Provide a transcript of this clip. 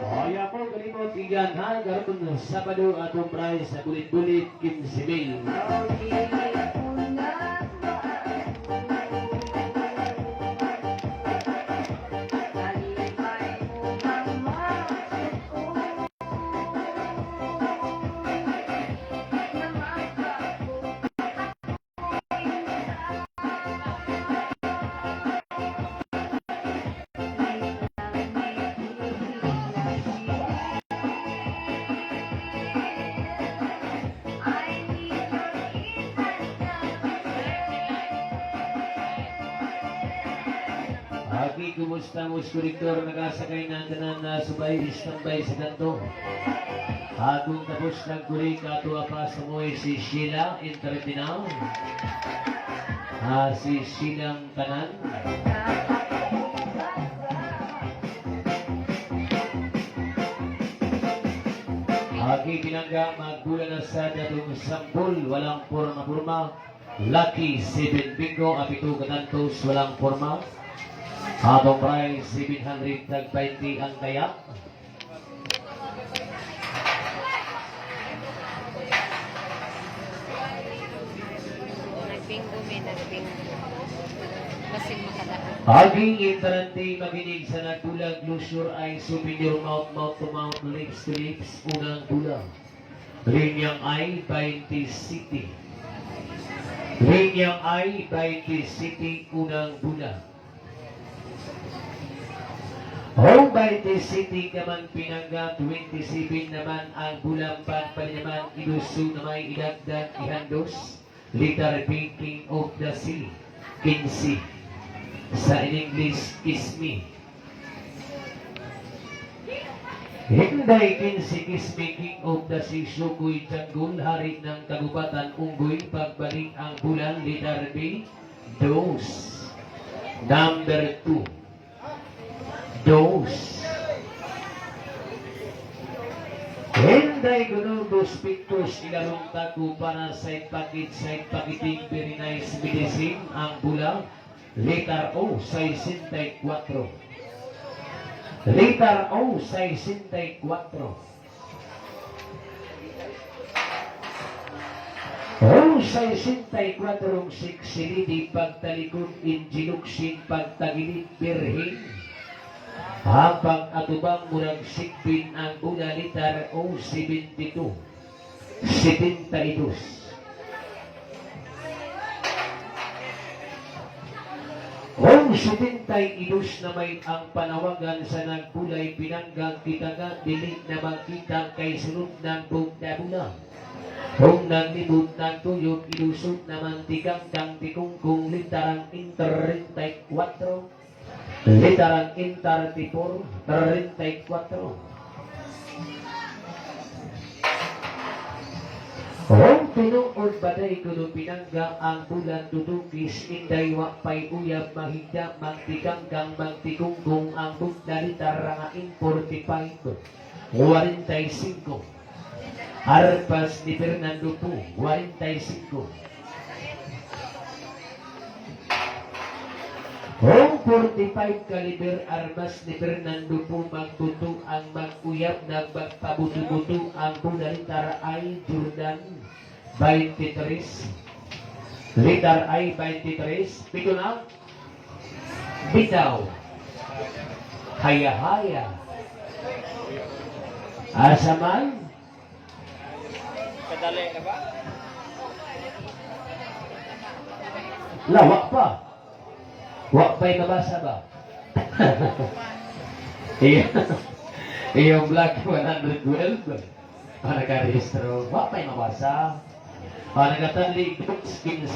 Kaya po kalimot igan ha, karon Sabado atong prize sa bulit-bulit 15 mil. Aki, kumusta mo, kolektor? Nakasakay na ang tanan na subay, istambay sa kanto. Akong tapos nagkulik, ato pa sa mo'y si Sheila Intertinaw. Ah, si Sheilang Tanan. Aki pinangga, magbula na sa datong sampul, walang porma-porma. Lucky 7 bingo, apito katantos, walang porma. Atong prize, 720 ang kaya. Nagbingo may nagbingo. Basig makadaog. Aging intarante makinig sa nagbulag, close ay superior mouth, mouth to mouth, lips to lips, unang bulag. Linyang I, 20 City. Linyang I, 20 City, unang bulag. Home 20 City naman pinangga, 27 naman ang bulang pagpali naman, iluso na may idagdag, ihandos, liter B, King of the Sea, 15. Sa in English, kiss me. Hinday kinsi kiss me, king of the sea, sukoy jungle, hari ng kagubatan, unggoy, pagbalik ang bulan, letter B, dos. Number 2. Dos. Hinday kuno dos pictures ilarong tago para sa package sa pakiting very nice medicine ang bula letter O 64. Letter O 64. O 64 siksilidi pagtalikod injiluksin pagtagilid birhin. Habang atubang murag sigbin ang una litar o 72. 72. O 72 na may ang panawagan sa nagbulay pinanggang kita nga dili na magkita kay sunod ng bugna-bula. Kung naglibot ng tuyok, ilusot naman tikang kang tikungkung litarang inter 34. Literang in 34, 34. Kung tinuod baday kuno pinangga ang bulan tutukis inday wa pay uyab mahigda magtikangkang magtikungkung ang bugna litara nga in 45, 45. Arpas ni Fernando Po, 45. Kung 45 caliber armas ni Fernando po magbuto ang mag-uyab nagpagpabuto-buto ang bunalitar ay Jordan 23. Litar ay 23. Pito na. Bitaw. Haya-haya. Asaman. Kadali na ba? Lawak pa. Wa pa'y mabasa ba? Iya. Iyong Black 112. Ang nakarehistro. Wa pa'y mabasa. Ang nagatanlig 15.